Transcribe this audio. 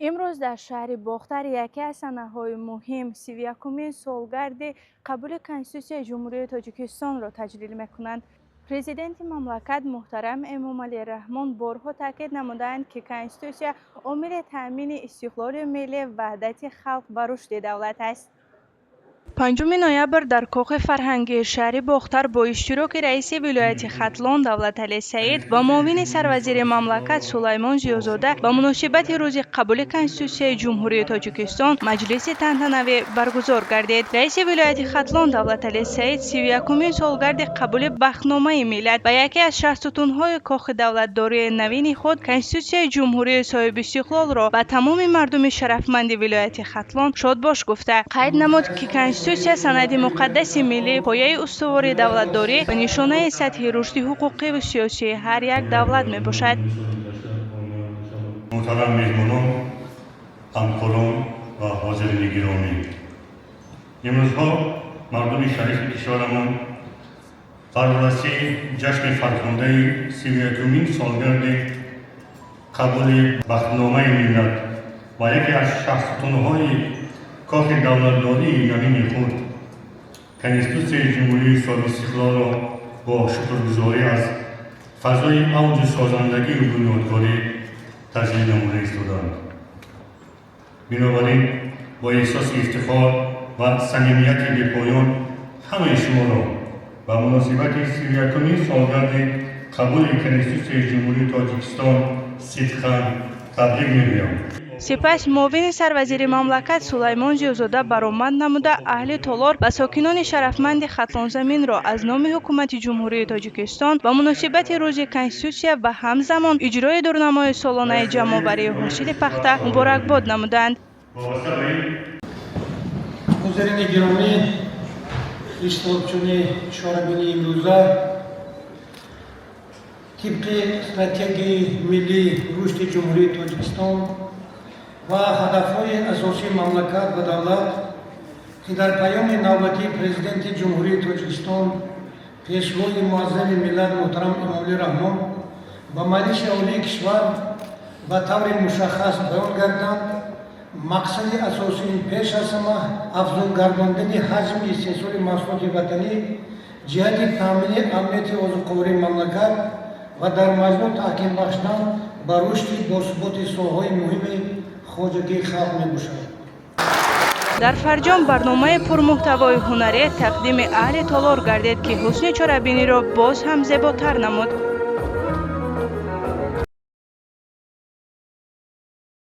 Имрӯз дар шаҳри Бохтар яке аз санаҳои муҳим, 31-умин солгарди қабули Конститутсияи Ҷумҳурии Тоҷикистонро таҷлил мекунанд. Президенти мамлакат муҳтарам Эмомалӣ Раҳмон борҳо таъкид намуданд, ки Конститутсия омили таъмини истиқлоли миллӣ, ваҳдати халқ ва рушди давлат аст. 5 ноябр дар Коҳи фарҳангии шаҳри Бохтар бо иштироки раиси вилояти Хатлон Давлаталӣ Саид ва муовини сарвазири мамлакат Сулаймон Зиёзода ба муносибати рӯзи қабули Конститутсияи Ҷумҳурии Тоҷикистон маҷлиси тантанавӣ баргузор гардид. Раиси вилояти Хатлон Давлаталӣ Саид 31-умин солгарди қабули Бахтномаи миллат ва яке аз шаҳсутунҳои кохи давлатдории навини худ, Конститутсияи Ҷумҳурии соҳибистиқлолро ба тамоми мардуми шарафманди вилояти Хатлон шодбош гуфта, қайд намуд, ки Конститутсия санади муқаддаси миллӣ, пояи устувори давлатдорӣ ва нишонаи сатҳи рушди ҳуқуқиву сиёсии ҳар як давлат мебошад. Муҳтарам меҳмонон, ҳамкорон ва ҳозирини гиромӣ, имрӯзҳо мардуми шарифи кишварамон фарорасии ҷашни фархундаи 31-умин солгарди қабули Бахтномаи миллат ва яке аз шаҳсутунҳои кохи давлатдории навини худ, Конститутсияи Ҷумҳурии соҳибистиқлолро бо шукргузорӣ аз фазои авҷи созандагию бунёдкорӣ таҷлил намуда истодаанд. Бинобар ин бо эҳсоси ифтихор ва самимияти бепоён ҳамаи шуморо ба муносибати 31-умин солгарди қабули Конститутсияи Ҷумҳурии Тоҷикистон сидқан табрик мегӯям. Сипас муовини сарвазири мамлакат Сулаймон Зиёзода баромад намуда, аҳли толор ва сокинони шарафманди Хатлонзаминро аз номи Ҳукумати Ҷумҳурии Тоҷикистон ба муносибати Рӯзи Конститутсия ва ҳамзамон иҷрои дурнамои солонаи ҷамъоварии ҳосили пахта муборакбод намуданд. Ҳозирини гиромӣ, иштирокчиёни чорабинии имрӯза, тибқи Стратегияи миллии рушди Ҷумҳурии Тоҷикистон ва ҳадафҳои асосии мамлакат ва давлат, ки дар Паёми навбатии Президенти Ҷумҳурии Тоҷикистон, Пешвои муаззами миллат муҳтарам Эмомалӣ Раҳмон ба Маҷлиси Олии кишвар ба таври мушаххас баён гарданд, мақсади асосии пеш аз ҳама афзун гардондани ҳаҷми истеҳсоли маҳсулоти ватанӣ ҷиҳати таъмини амнияти озуқавории мамлакат ва дар маҷмӯъ таҳким бахшидан ба рушди босуботи соҳаҳои муҳими хоҷагии халқ мебошад. Дар фарҷом барномаи пурмуҳтавои ҳунарӣ тақдими аҳли толор гардид, ки ҳусни чорабиниро боз ҳам зеботар намуд.